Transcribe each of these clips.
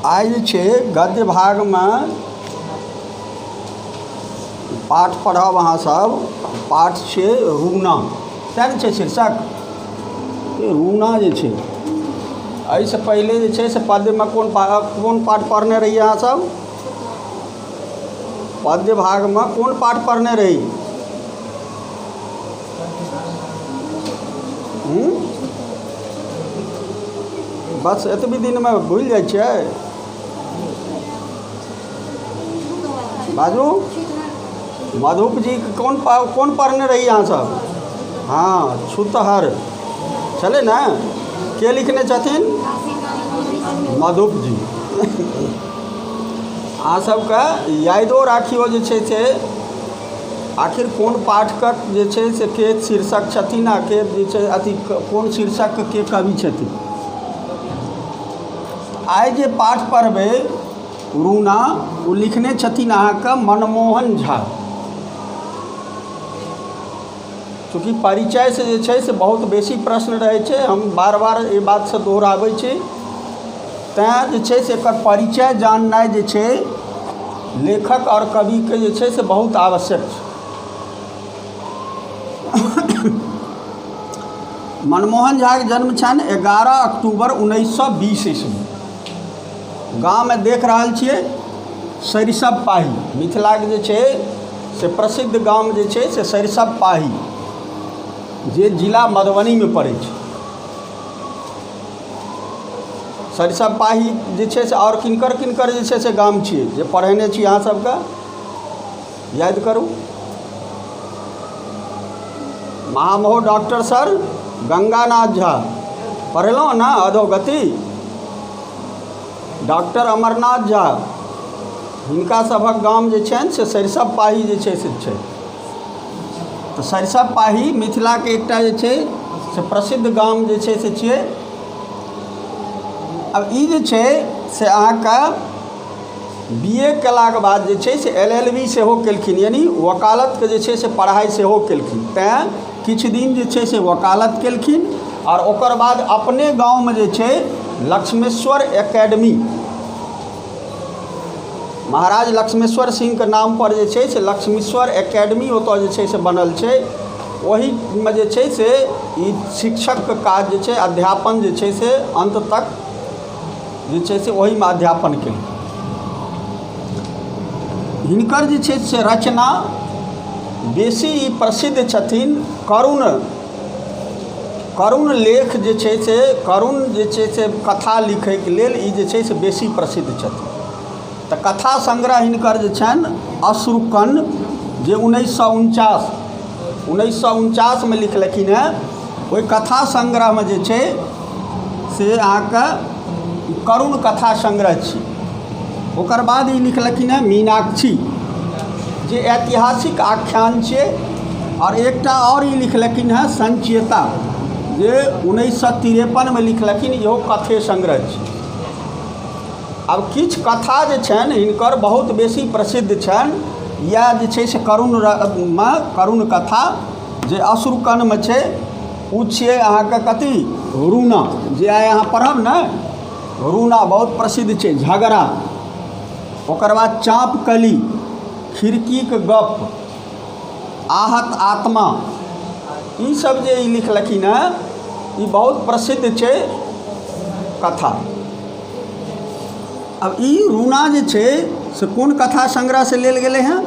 आइ जे छै गद्य भागमे पाठ पढ़ब अहाँसभ। पाठ छियै रूना, सएह ने छै शीर्षक? रूना जे छै, एहिसँ पहिले जे छै से पद्यमे कोन कोन पाठ पढ़ने रहियै अहाँसभ? पद्य भागमे कोन पाठ पढ़ने रही? हूँ बस एतबी दिनमे भूलि जाइ छियै? बाजू, मधुप जी कोन कोन पढ़ने रही अहाँसभ? हँ, छूतहर छलै ने? के लिखने छथिन? मधुप जी। अहाँ सबके यादो राखियौ जे छै से आखिर कोन पाठके जे छै से के शीर्षक छथिन आ के जे छै अथी कोन शीर्षकके के कवि छथिन। आइ जे पाठ पढ़बै रूना, ओ लिखने छथिन अहाँके मनमोहन झा। चूँकि परिचयसँ जे छै से बहुत बेसी प्रश्न रहै छै, हम बार बार एहि बातसँ दोहराबै छी, तैँ जे छै से एकर परिचय जाननाइ जे छै लेखक आओर कविके जे छै से बहुत आवश्यक छै। मनमोहन झाके जन्म छनि 11 अक्टूबर 1920 ईस्वी। गाँवमे देख रहल छियै सरिसब पाही, मिथिलाके जे छै से प्रसिद्ध गाम जे छै से सरिसब पाही, जे जिला मधुबनीमे पड़ै छै। सरिसब पाही जे छै से आओर किनकर किनकर जे छै से गाम छियै जे पढ़ेने छी अहाँ सबके? याद करू। महामहो डॉक्टर सर गंगानाथ झा पढ़ेलहुँ ने अधोगति? डॉक्टर अमरनाथ झा, हिनका सभक गाम जे छनि से सरिसब पाही जे छै से छै। तऽ सरिसब पाही मिथिलाके एकटा जे छै से प्रसिद्ध गाम जे छै से छियै। आब ई जे छै से अहाँके बी ए कयलाके बाद जे छै से एल एल बी सेहो केलखिन, यानि वकालतके जे छै से पढ़ाइ सेहो केलखिन। तैँ किछु दिन जे छै से वकालत केलखिन आओर ओकर बाद अपने गाँवमे जे छै लक्ष्मेश्वर एकेडमी, महाराज लक्ष्मेश्वर सिंहके नामपर जे छै से लक्ष्मीश्वर एकेडमी ओतऽ जे छै से बनल छै, ओहिमे जे छै से ई शिक्षकके काज जे छै, अध्यापन जे छै से अन्त तक जे छै से ओहिमे अध्यापन केलखिन। हिनकर जे छै से रचना बेसी ई प्रसिद्ध छथिन करुण करुण लेख जे छै से करुण जे छै से कथा लिखैके लेल ई जे छै से बेसी प्रसिद्ध छथिन। तऽ कथा संग्रह हिनकर जे छनि अश्रुकण, जे 1949मे लिखलखिन हेँ, ओहि कथा संग्रहमे जे छै से अहाँके करुण कथा संग्रह छी। ओकर बाद ई लिखलखिन हेँ मीनाक्षी, जे ऐतिहासिक आख्यान छियै। आओर एकटा आओर ई लिखलखिन हेँ संचेता, जे 1953मे लिखलखिन, इहो कथे संग्रह छै। आब किछु कथा जे छनि हिनकर बहुत बेसी प्रसिद्ध छनि। इएह जे छै से करुणमे करुण कथा जे अश्रुकणमे छै, ओ छियै अहाँके कथी? रूना, जे आइ अहाँ पढ़ब ने, रूना बहुत प्रसिद्ध छै। झगड़ा, ओकर बाद चाँपकली, खिड़कीके गप, आहत आत्मा, ईसब जे ई लिखलखिन हेँ ई बहुत प्रसिद्ध छै कथा। आब ई रूना जे छै से कोन कथा संग्रहसँ लेल गेलै हेँ?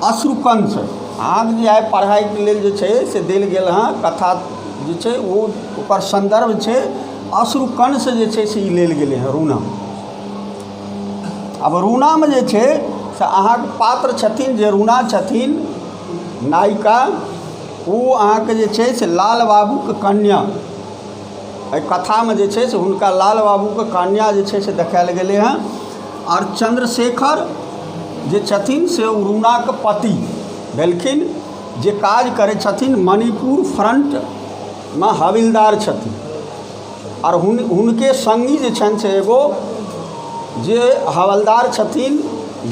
अश्रुकणसँ। अहाँके जे आइ पढ़ाइके लेल जे छै से देल गेल हँ कथा जे छै, ओ ओकर सन्दर्भ छै अश्रुकणसँ जे छै से ई लेल गेलै हँ रूना। आब रूनामे जे छै से अहाँके पात्र छथिन जे रूना छथिन नायिका, ओ अहाँके जे छै से लाल बाबूके कन्या। एहि कथामे जे छै से हुनका लाल बाबूके कन्या जे छै से देखायल गेलै हँ। आओर चन्द्रशेखर जे छथिन से ओ रूनाके पति भेलखिन, जे काज करै छथिन मणिपुर फ्रन्टमे हविलदार छथिन। आओर हुनके सङ्गी जे छनि से एगो जे हवलदार छथिन,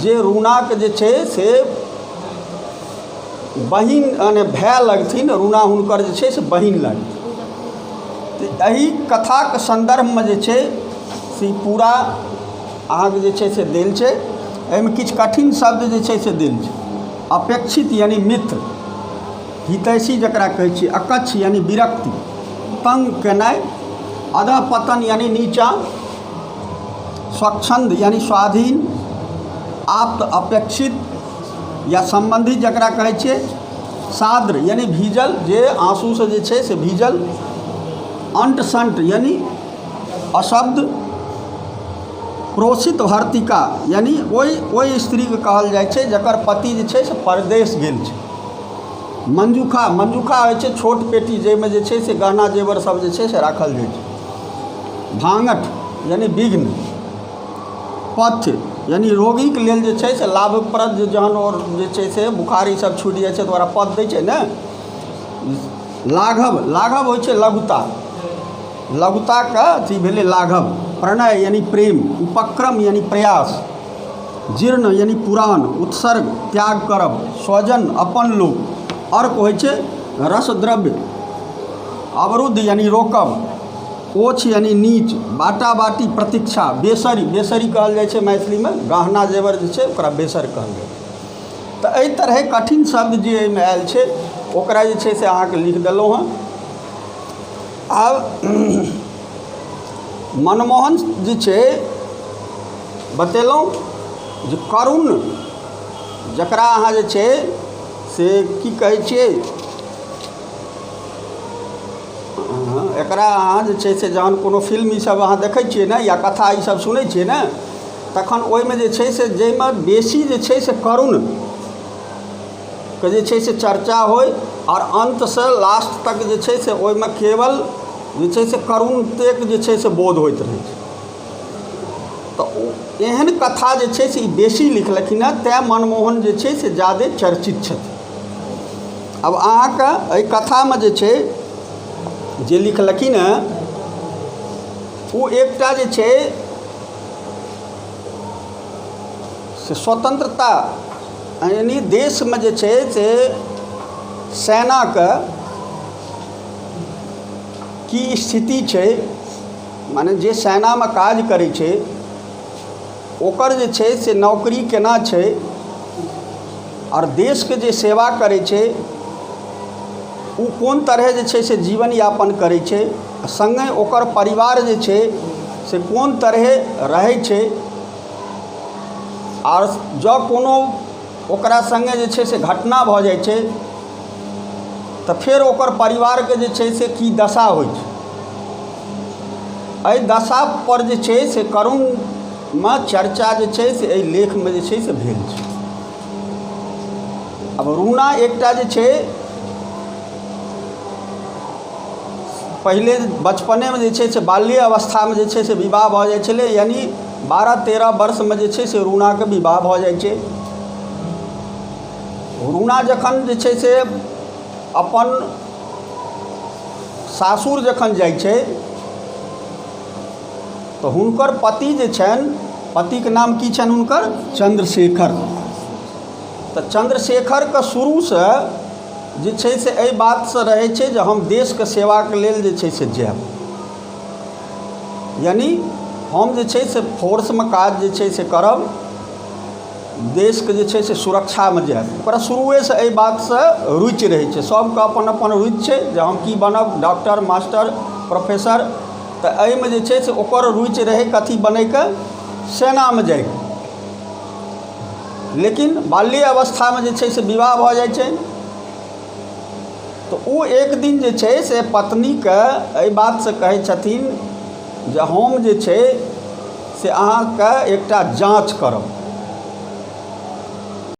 जे रूनाके जे छै से बहिन यानि भाय लगथिन, रूना हुनकर जे छै से बहिन लगथिन। तऽ एहि कथाके सन्दर्भमे जे छै से पूरा अहाँके जे छै से देल छै। एहिमे किछु कठिन शब्द जे छै से देल छै। अपेक्षित यानि मित्र, हितैषी जकरा कहै छियै, अकच्छ यानि विरक्ति, तंग केनाइ, अधःपतन यानि नीचाँ, स्वच्छन्द यानि स्वाधीन, आप्त अपेक्षित या सम्बन्धी जकरा कहै छियै, साद्र यानि भीजल, जे आँसूसँ जे छै से भीजल, अंट संट यानि अशब्द, प्रोषित भर्तिका यानि ओहि ओहि स्त्रीके कहल जाइ छै जकर पति जे छै से परदेश गेल छै। मंजूखा, मंजूखा होइ छै छोट पेटी जाहिमे जे छै से गहना जेवर सब जे छै से राखल जाइ छै। भाँगठ यानि विघ्न, पथ्य यानि रोगीके लेल जे छै से लाभप्रद, जे जहन ओ जे छै से बुखार ई सब छुटि जाइ छै तऽ ओकरा पथ्य दै छै ने। लाघव, लाघव होइ छै लघुता, लघुताके अथी भेलै लाघव। प्रणय यानि प्रेम, उपक्रम यानि प्रयास, जीर्ण यानि पुरान, उत्सर्ग त्याग करब, स्वजन अपन लोक, अर्क होइ छै रसद्रव्य, अवरुद्ध यानि रोकब, ओछ यानि नीच, बाटा बाटी प्रतीक्षा, बेसरि, बेसरि कहल जाइ छै मैथिलीमे, गहना जेवर जे छै ओकरा बेसरि कहल जाइ छै। तऽ एहि तरहे कठिन शब्द जे एहिमे आयल छै ओकरा जे छै से अहाँके लिख देलहुँ हँ। आब मनमोहन जे छै बतेलहुँ जे करुण, जकरा अहाँ जे छै से की कहै छियै, एकरा अहाँ जे छै से जहन कोनो फिल्म ईसभ अहाँ देखै छियै ने या कथा ईसभ सुनै छियै ने, तखन ओहिमे जे छै से जाहिमे बेसी जे छै से करुणके जे छै से चर्चा होइ आओर अन्तसँ लास्ट तक जे छै से ओहिमे केवल जे छै से करुणतेके जे छै से बोध होइत रहै छै। तऽ ओ एहन कथा जे छै से ई बेसी लिखलखिन हेँ, तैँ मनमोहन जे छै से ज्यादे चर्चित छथिन। आब अहाँके एहि कथामे जे छै जे लिखलखिन हेँ ओ एकटा जे छै से स्वतन्त्रता यानि देशमे जे छै से सेनाके की स्थिति छै, मने जे सेनामे काज करै छै ओकर जे छै से नौकरी केना छै आओर देशके जे सेवा करै छै ओ कोन तरहे जे छै से जीवनयापन करै छै, सङ्गे ओकर परिवार जे छै से कोन तरहे रहै छै, आओर जँ कोनो ओकरा सङ्गे जे छै से घटना भऽ जाइ छै तऽ फेर ओकर परिवारके जे छै से की दशा होइ छै। एहि दशापर जे छै से करुणमे चर्चा जे छै से एहि लेखमे जे छै से भेल छै। आब रूना एकटा जे छै पहिले बचपनेमे जे छै से बाल्ये अवस्थामे जे छै से विवाह भऽ जाइ छलै, यानि 12-13 वर्षमे जे छै से रूनाके विवाह भऽ जाइ छै। रूना जखन जे छै से अपन सासुर जखन जाइ छै तऽ हुनकर पति जे छनि, पतिके नाम की छनि हुनकर? चन्द्रशेखर। तऽ चन्द्रशेखरके शुरूसँ जे छै से एहि बातसँ रहै छै जे हम देशके सेवाके लेल जे छै से जायब, यानि हम जे छै से फोर्समे काज जे छै से करब, देशके जे छै से सुरक्षामे जायब। ओकरा शुरुएसँ एहि बातसँ रुचि रहै छै। सभके अपन अपन रुचि छै जे हम की बनब, डॉक्टर, मास्टर, प्रोफेसर। तऽ एहिमे जे छै से ओकर रुचि रहै कथी बनैके, सेनामे जाइके। लेकिन बाल्ये अवस्थामे जे छै से विवाह भऽ जाइ छै। तऽ ओ एक दिन जे छै से पत्नीके एहि बातसँ कहै छथिन जे हम जे छै से अहाँके एकटा जाँच करब।